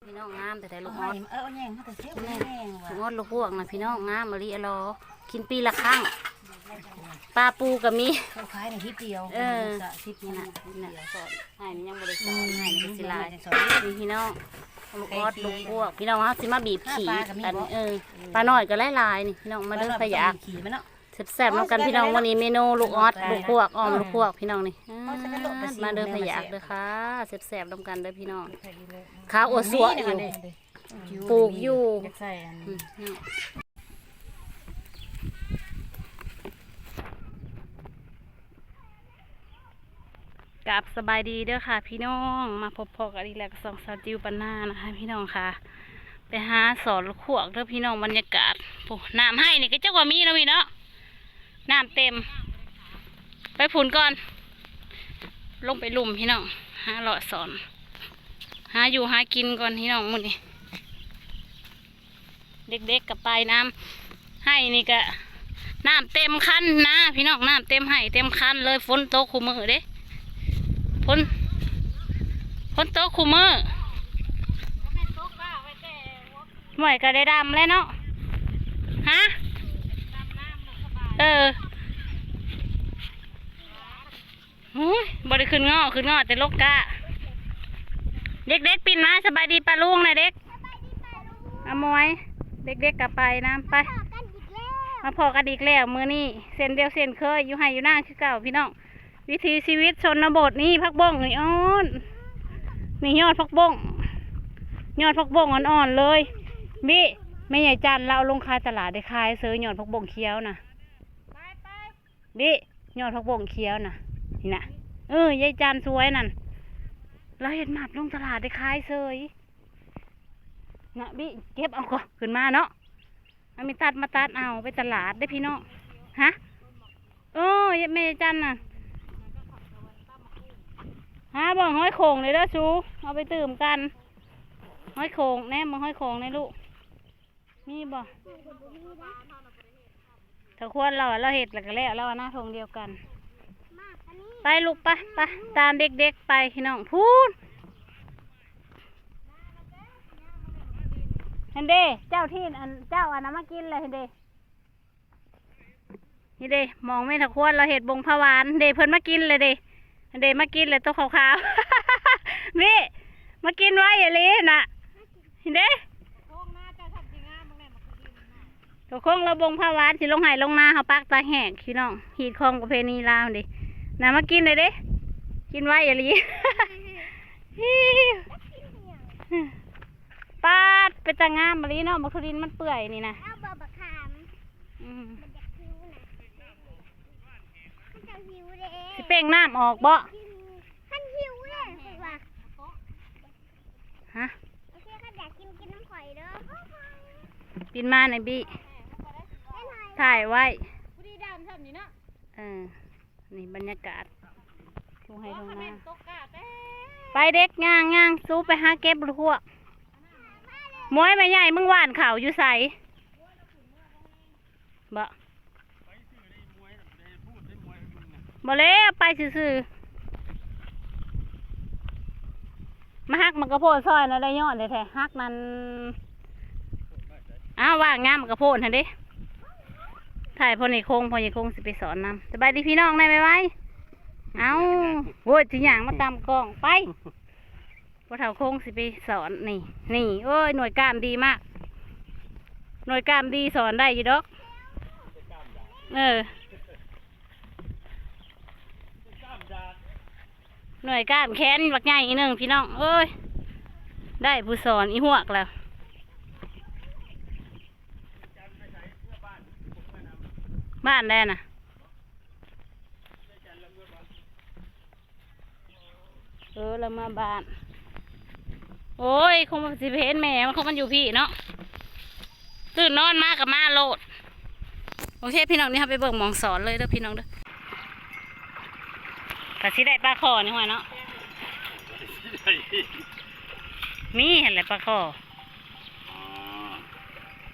ພີ່ນ້ອງ ງາມແທ້ໆ ລູກອອດ ເອີ ເອົາແຍງມາແຕ່ເຊວ ແຍງວ່າ ລູກອອດ ລູກພວກນະ ພີ່ນ້ອງ ງາມອີ່ຫຼີ ອາລໍ ກິນປີລະຄັ້ງ ປາປູກະມີ ເຂົາຂາຍໃນທິດດຽວ ເອີ ນີ້ນະ ນີ້ນະ ສອນ ໃຫ້ນີ້ຍັງບໍ່ໄດ້ສອນ ໃຫ້ນີ້ກໍຊິຫຼາຍ ນີ້ພີ່ນ້ອງ ລູກອອດ ລູກພວກ ພີ່ນ້ອງ ເຮົາຊິມາບີບຂີ້ ອັນ ເອີ ປານ້ອຍກໍຫຼາຍໆ ນີ້ພີ່ນ້ອງ ມາເດີ ໃຜຢາກ ແຊບໆ ນຳກັນພີ່ນ້ອງ ມື້ນີ້ເມນູລູກອອດ ລູກພວກ ອ້ອມລູກພວກ ພີ່ນ້ອງນີ້ ມາເດີ ໃຜຢາກເດີຄ່ະ ແຊບໆ ນຳກັນເດີພີ່ນ້ອງ ຂາວອົວສົວຢູ່ ປູກຢູ່ ກາບສະບາຍດີເດີຄ່ະພີ່ນ້ອງ ມາພົບພໍ້ກັນອີກແລ້ວກັບຊ່ອງສາວຈິວບ້ານນານະຄະພີ່ນ້ອງຄ່ະ ໄປຫາສອນລະຄວກເດີພີ່ນ້ອງ ບັນຍາກາດ ໂອ້ ນ້ຳໄຮ່ນີ້ກໍຈັກວ່າມີເນາະພີ່ເນາະ ນ້ຳເຕັມ ໄປພຸ້ນກ່ອນ ລົງໄປລຸ່ມພີ່ນ້ອງ ຫາເລາະສອນ ຫາຢູ່ຫາກິນກ່ອນພີ່ນ້ອງມື້ນີ້ ເດັກໆ ກໍໄປນຳ ໄຮ່ນີ້ກໍນ້ຳເຕັມຄັນນາພີ່ນ້ອງ ນ້ຳເຕັມໄຮ່ເຕັມຄັນເລີຍ ຝົນຕົກຄູ່ມື້ເດ້ ຝົນ ຝົນຕົກຄູ່ມື້ ຫ້ວຍ ກໍໄດ້ດຳແລ້ວເນາະ ຮະ ເອີ. ໂອ້ຍ ບໍ່ໄດ້ຂຶ້ນເງາະ ຂຶ້ນເງາະແຕ່ລົກກ້າ ເດັກໆ ປິ່ນມາ ສະບາຍດີປ້າລຸງນະເດັກ ອາໝວຍ ເດັກໆ ກໍໄປນຳ ໄປ ມາພໍ້ກັນອີກແລ້ວ ມາພໍ້ກັນອີກແລ້ວ ມື້ນີ້ເຊັ່ນດຽວເຊັ່ນເຄີຍ ຢູ່ໄຮ່ຢູ່ນາຄືເກົ່າພີ່ນ້ອງ ວິຖີຊີວິດຊົນນະບົດນີ້ ຜັກບົ້ງນີ້ອ່ອນ ນີ້ຍອດຜັກບົ້ງ ຍອດຜັກບົ້ງອ່ອນໆ ເລີຍ ບິ ແມ່ໃຫຍ່ຈັນລາວເອົາລົງຂາຍຕະຫຼາດ ໄດ້ຂາຍເສີຍ ຍອດຜັກບົ້ງຂຽວນະ. ບິ ຍອດຜັກບົ້ງຂຽວນະ ນີ້ນະ ເອີ ຍາຍຈັນສວຍນັ້ນ ລາວເຮັດໝັດລົງຕະຫຼາດໄດ້ຂາຍເສີຍນະ ບິ ເກັບເອົາກໍຂຶ້ນມາເນາະ ເອົາມີດຕັດມາຕັດເອົາໄປຕະຫຼາດເດ້ພີ່ນ້ອງ ຮະ ເອີ ແມ່ຈັນນະ ຫາເບິ່ງຫອຍໂຂ່ງເດີສູ ເອົາໄປຕື່ມກັນ ຫອຍໂຂ່ງ ແນມເບິ່ງຫອຍໂຂ່ງແດ່ລູກ. ມີບໍ່? ຖ້າຄວນລາວ ລາວເຮັດແລ້ວກໍແລ້ວ ລາວວ່ານາທົ່ງດຽວກັນ ໄປລູກ ໄປ ໄປ ຕາມເດັກໆ ໄປພີ່ນ້ອງ ພຸ້ນ ຫັ້ນເດ້ ເຈົ້າທີ່ອັນ ເຈົ້າອັນນັ້ນມາກິນແລ້ວຫັ້ນເດ້. ນີ້ເດ້ ໝອງແມ່ນຖະຄວນລາວເຮັດບົງຜາຫວານເດ້ ເພິ່ນມາກິນແລ້ວເດ້ ເດ້ ມາກິນແລ້ວໂຕຂາວໆ ເວີ້ ມາກິນໄວອີ່ຫຼີນະ ນີ້ເດ້ ໂຕຄົງລາວບົງຜາຫວານ ຊິລົງໄຮ່ລົງນາ ເຮົາປັກຕາກແຫ້ງພີ່ນ້ອງ ຮີດຄອງປະເພນີລາວເດ້ ນະ ມາກິນແລ້ວເດ້ ກິນໄວອີ່ຫຼີ ປາດ ເປັນຕາງາມອີ່ຫຼີເນາະ ບັກຖົ່ວດິນມັນເປື່ອຍນີ້ນະ ອືມ ມັນຢາກຫິວນະ ມັນຢາກຫິວເດ້ ຊິເປັ່ງນ້ຳອອກບໍ່? ຄັນຫິວເດ້ ຂ້ອຍວ່າ ຮະ? ໂອເຄ ຄັນຢາກກິນ ກິນນຳຂ້ອຍເດີ ປິ່ນມາໃນບິ ຖ່າຍໄວ້ ຜູ້ດີດຳຊ່ຳນີ້ເນາະ ເອີ ນີ້ບັນຍາກາດທົ່ງໄຮ່ທົ່ງນາ ໄປເດັກ ຍ່າງໆ ສູໄປຫາເກັບລູກພວກ ໝວຍ ແມ່ໃຫຍ່ ມຶງຫວ່ານເຂົ້າຢູ່ໃສ? ບໍ່ ບໍ່ແລ້ວ ໄປຊື່ໆ ມາຫັກໝາກກະໂພດຊອຍນະ ໄດ້ຍ້ອນແທ້ໆ ຫັກນັ້ນ ອ້າວ ຫວ່າງຍາມໝາກກະໂພດຫັ້ນເດ້ ຖ່າຍພໍ່ໃຫຍ່ຄົງ ພໍ່ໃຫຍ່ຄົງຊິໄປສອນນຳ ສະບາຍດີພີ່ນ້ອງແດ່ ໄວໆ ເອົ້າ ໂອ້ຍ ຊິຍ່າງມາຕຳກ້ອງ ໄປ. ພໍ່ເຖົ້າຄົງຊິໄປສອນນີ້ ນີ້ ໂອ້ຍ ໜ່ວຍກ້າມດີມາກ ໜ່ວຍກ້າມດີສອນໄດ້ຢູ່ດອກ ເອີ ໜ່ວຍກ້າມແຂນບັກໃຫຍ່ໜຶ່ງ ພີ່ນ້ອງເອີຍ ໄດ້ຜູ້ສອນອີຫວກແລ້ວ ບ້ານໃດນະ? ເອີ ລາວມາບ້ານ ໂອ້ຍ ຄົງຊິໄປເຫັນແມ່ມັນ ຄົງມັນຢູ່ພີ້ເນາະ ຕື່ນນອນມາກໍມາໂລດ ໂອເຄ ພີ່ນ້ອງ ນີ້ເຮົາໄປເບິ່ງໝ່ອງສອນເລີຍເດີ ພີ່ນ້ອງເດີ ກໍຊິໄດ້ປາຄໍ່ນີ້ຫວາເນາະ ມີຫັ້ນແຫຼະປາຄໍ່ ອໍ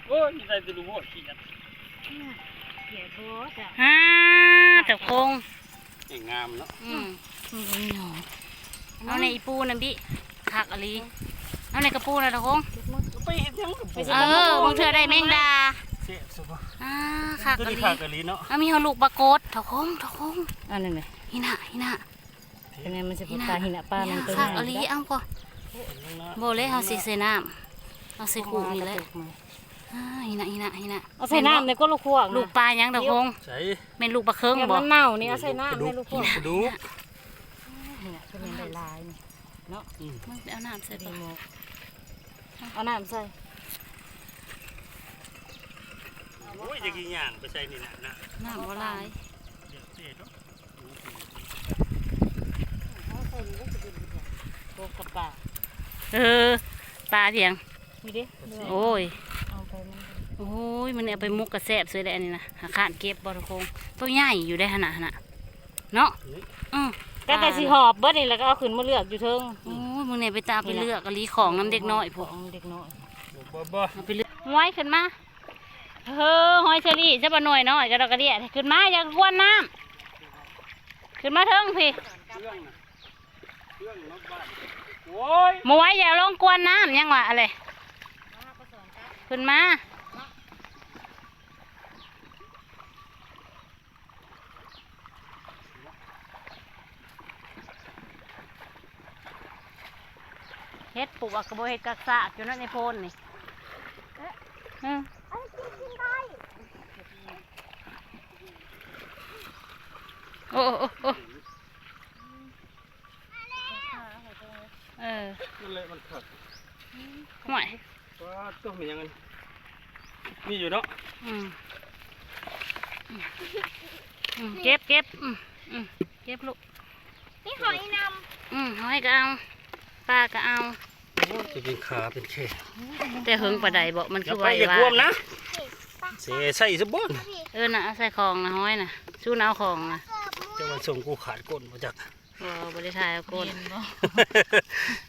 ໂອ້ຍ ມີໄດ້ແຕ່ລູກໂຫດຂຽດ ຂຽດບໍ່ຈ້ະ ຫາ ແຕ່ຄົງ ງາມເນາະ ອືມ ເອົາໃນອີ່ປູນຳບິ ຄັກອີ່ຫຼີ ເອົາໃນກະປູນະ ທະຄົງ ໄປເຮັດຫຍັງກັບ ເອີ ບາງເທື່ອໄດ້ແມງດາ ແຊບຊະບໍ່ ອ່າ ຄັກອີ່ຫຼີ ຄັກອີ່ຫຼີເນາະ ເອົາ ມີເຮົາລູກປາກົດ ທະຄົງ ທະຄົງ ອັນນັ້ນແຫຼະ ຫີນະ ຫີນະ ເປັນຫຍັງມັນຊິບໍ່ຕາຍ ຫີນະ ປາມັນໂຕໃຫຍ່ ຄັກອີ່ຫຼີ ເອົາກໍ ບໍ່ແລ້ວ ເຮົາຊິໃສ່ນ້ຳ ເອົາໃສ່ຄຸນີ້ແຫຼະ ອ່າ ຫີນະ ຫີນະ ຫີນະ ເອົາໃສ່ນ້ຳໃນກົດລູກຂວາງ ລູກປາຫຍັງ ທະຄົງ ໃສ່ ແມ່ນລູກປາເຄິງບໍ່ ມັນເນົ່ານີ້ ເອົາໃສ່ນ້ຳໃນລູກຂວາງ ດູ ນີ້ນະ ຄືແມ່ນໄດ້ຫຼາຍນີ້ເນາະ ອືມ ມຶງໄປເອົານ້ຳໃສ່ກ່ອນ ເອົານ້ຳໃສ່ ໂອ້ຍ ຈະກິນຫຍັງໄປໃສ່ນີ້ນະ ນ້ຳບໍ່ຫຼາຍ ເອີ ປາພຽງ ນີ້ເດ້ ໂອ້ຍ ເອົາໄປ ໂອ້ຍ ມື້ນີ້ເອົາໄປໝົກກະແຊບເສີຍແຫຼະ ອັນນີ້ນະ ຫາຄ້ານເກັບບໍ່ ທະຄົງ ໂຕໃຫຍ່ຢູ່ເດ້ຫັ້ນນະ ຫັ້ນນະ ເນາະ ອື ກໍ ກໍຊິຫອບເບິດນີ້ແຫຼະ ກໍເອົາຂຶ້ນມາເລືອກຢູ່ເທິງ ໂອ້ຍ ມື້ນີ້ໄປຕາໄປເລືອກອີ່ຫຼີ ຂອງນຳເດັກນ້ອຍພຸ້ນ ຂອງເດັກນ້ອຍ ບໍ່ ບໍ່ ເອົາໄປເລືອກ ຫວຍ ຂຶ້ນມາ ເຮີ ຫອຍເຊີຣີ ຈະບໍ່ໜ່ວຍນ້ອຍກະດອກກະເດຍ ຂຶ້ນມາ ຢ່າກວນນ້ຳ ຂຶ້ນມາເທິງພີ້ ໂອ້ຍ ໝວຍ ຢ່າລົງກວນນ້ຳ ຫຍັງວະ ອະເລ ຂຶ້ນມາ. ເຮັດປວກກໍບໍ່ເຮັດກັກຊາກຢູ່ເນາະ ໃນໂພນນີ້ ເອີ ເອີ ໂອ້ ໂອ້ ໂອ້ ເອີ ນັ້ນແຫຼະມັນຄັກ ຫ້ວຍ ປາດໂທ້ ມີຫຍັງອັນ ມີຢູ່ເນາະ ອືມ ອືມ ເກັບ ເກັບ ອືມ ອືມ ເກັບລູກ ມີຫອຍນຳ ອືມ ຫອຍກໍເອົາ ປາກໍເອົາ ໂອ້ຍ ຊິເປັນຂາເປັນແຂງ ແຕ່ເຫິງປານໃດເບາະ ມັນຄືໄວ ຢ່າໄປ ຢ່າກວມນະ ເສໃສ່ຊະບໍ່ ເອີ ນະ ເອົາໃສ່ຂອງນະ ຫອຍນະ ຊູນເອົາຂອງນະ ເຈົ້າວ່າສົ່ງກູຂາດກົ້ນບໍ່ຈັກ ບໍ່ ບໍ່ໄດ້ຖ່າຍເອົາກົ້ນ ບໍ່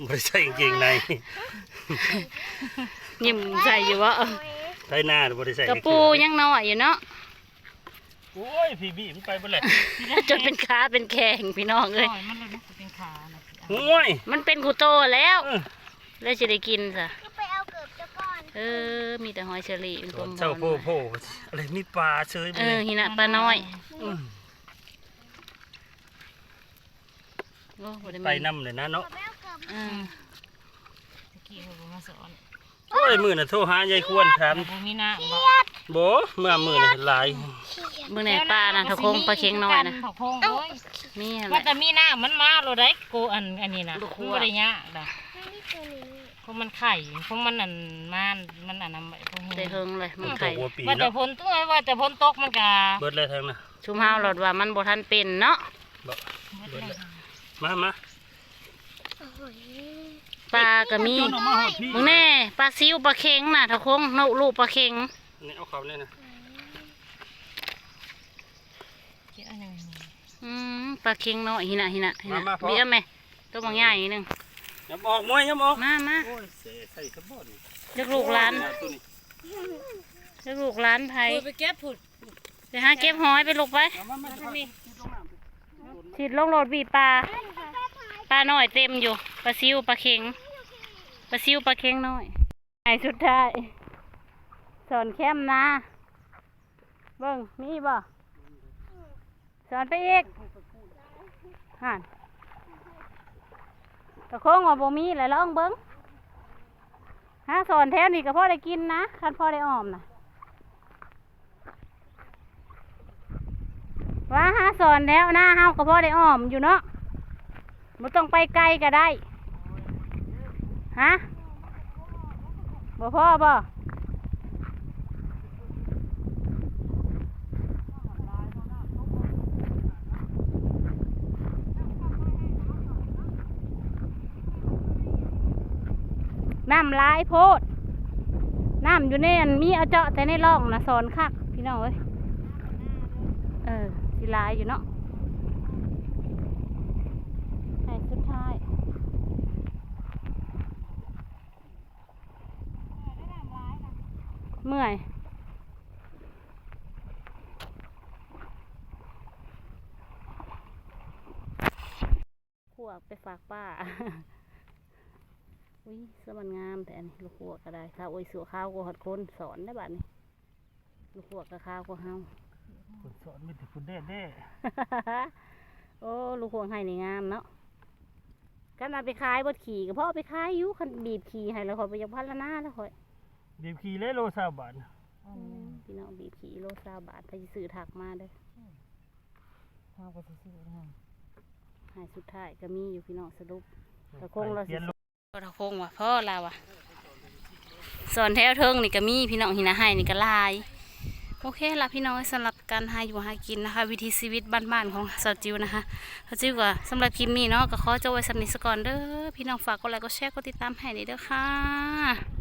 ໄດ້ໃສ່ກາງເກງໃນ ຍິ້ມໃສ່ຢູ່ບໍ່ ໄຖນາບໍ່ໄດ້ໃສ່ ກະປູຍັງນ້ອຍຢູ່ເນາະ ໂອ້ຍ ພີ້ບີມັນໄປເບິດແລ້ວ ຈົນເປັນຂາເປັນແຂງ ພີ່ນ້ອງເອີຍ ໂອ້ຍ ມັນເປັນຂານະ ໂອ້ຍ ມັນເປັນຄູ່ໂຕແລ້ວ ເອີ ແລ້ວຊິໄດ້ກິນຊະ ໄປເອົາເກີບເຈົ້າກ່ອນ ເອີ ມີແຕ່ຫອຍເຊີຣີ ເປັນກົມ ເຊົ້າໂພ ໂພ ອະໄລ ມີປາເຊີຍ ເອີ ຫີນະ ປານ້ອຍ ອືມ ໂອ້ ບໍ່ໄດ້ ໄປນຳເລີຍນະເນາະ ເອີ ຕະກີ້ເຂົາບໍ່ມາສອນ ໂອ້ຍ ມື້ນະໂທຫາຍາຍຄວນຖາມ ບໍ່ມີນ້ຳບໍ່ ບໍ່ ເມື່ອມື້ນະຫຼາຍ ມື້ໃນປານະ ທະຄົງ ປາເຄັງນ້ອຍນະ ທະຄົງເອີຍ ມີຫັ້ນແຫຼະ ວ່າແຕ່ມີນ້ຳມັນມາໂລດໃດ ໂກ ອັນ ອັນນີ້ນະ ມັນບໍ່ໄດ້ຍາກດອກ ຂອງມັນໄຂ່ ຂອງມັນອັນ ມາ ມັນອັນນັ້ນໄວ້ ແຕ່ເຫິງເລີຍ ມັນໄຂ່ ວ່າແຕ່ຝົນຕົກ ວ່າແຕ່ຝົນຕົກມັນກະເບິດແລ້ວທາງນະ ຊຸມເຮົາລອດວ່າມັນບໍ່ທັນເປັນເນາະ ມາ ມາ ປາກໍມີ ເບິ່ງແນ່ ປາຊິວ ປາເຄັງນະ ທະຄົງ ເນາະ ລູກປາເຄັງ ນີ້ເອົາເຂົ້າແນ່ນະ ອືມ ປາເຄັງນ້ອຍ ຫີນະ ຫີນະ ຫີນະ ມາ ມາ ເບຍແມ່ ໂຕບັກໃຫຍ່ໜຶ່ງ ຫຍັບອອກ ມວຍ ຫຍັບອອກ ມາ ມາ ໂອ້ຍ ເສໃສ່ສະບໍ່ນີ້ ຈັກລູກຫຼານ ຈັກລູກຫຼານໃຜ ພຸ້ນໄປເກັບພຸ້ນ ໄປຫາເກັບຫອຍ ໄປລູກໄປ ມາ ມາ ມາທາງນີ້ ສີດລົງໂລດ ບີບປາ ປານ້ອຍເຕັມຢູ່ ປາຊິວ ປາເຄັງ ປາຊິວ ປາເຄັງນ້ອຍ ໃຫ້ສຸດທ້າຍ ສອນແຄມນາ ເບິ່ງ ມີບໍ່? ສອນໄປອີກ ຫັ້ນ ກະຄົງວ່າບໍ່ມີແຫຼະ ລອງເບິ່ງ ຫາສອນແຖວນີ້ກະພໍໄດ້ກິນນະ ຄັນພໍໄດ້ອ້ອມນະ ວ່າຫາສອນແຖວນາເຮົາກະພໍໄດ້ອ້ອມຢູ່ເນາະ ບໍ່ຕ້ອງໄປໄກກະໄດ້ ຮະ ບໍ່ພໍບໍ່? ນ້ຳຫຼາຍໂພດ ນ້ຳຢູ່ໃນອັນ ມີເອົາເຈາະແຕ່ໃນຮ່ອງນະ ສອນຄັກ ພີ່ນ້ອງເອີຍ ເອີ ຊິຫຼາຍຢູ່ເນາະ ໃຫ້ສຸດທ້າຍ ເມື່ອຍ ຂົ້ວໄປຝາກປ້າ. ອຸ້ຍ ສະມັນງາມແທ້ນີ້ ລູກຫົວກະໄດ້ ຖ້າໂອ້ຍ ຊົ່ວຄາວກວ່າຮອດຄົນສອນໄດ໋ບາດນີ້ ລູກຫົວກະຂາວກວ່າເຮົາ ຄົນສອນມີແຕ່ຜູ້ແດ່ໆ. ໂອ້ ລູກຫົວໄຮ່ນີ້ງາມເນາະ ຄັນວ່າໄປຂາຍເບິດຂີ້ກະພໍເອົາໄປຂາຍຢູ່ ຄັນບີບຂີ້ໃຫ້ແລ້ວ ຂ້ອຍບໍ່ຢາກພັນລະນາແລ້ວຂ້ອຍ ບີບຂີ້ເລີຍໂລຊາວບາດ ອືມ ພີ່ນ້ອງ ບີບຂີ້ໂລຊາວບາດ ໃຜຊິຊື້ທັກມາເດີ ເຮົາກໍຊິຊື້ນຳ ໃຫ້ສຸດທ້າຍກໍມີຢູ່ພີ່ນ້ອງ ສະຫຼຸບ ຕາຄົງລາວຊິ ຕາຄົງວ່າພໍລາວວ່າ ສອນແຖວເທິງນີ້ກໍມີພີ່ນ້ອງ ຫີນນາໄຮ່ນີ້ກໍຫຼາຍ. ໂອເຄລະພີ່ນ້ອງເອີຍ ສຳລັບການຫາຢູ່ຫາກິນນະຄະ ວິຖີຊີວິດບ້ານໆຂອງສາວຈິວນະຄະ ສາວຈິວກໍສຳລັບຄລິບນີ້ເນາະ ກໍຂໍຈົບໄວ້ສ່ຳນີ້ສາກ່ອນເດີພີ່ນ້ອງ ຝາກກົດໄລກົດແຊ ກົດຕິດຕາມໃຫ້ແດ່ເດີຄ່ະ.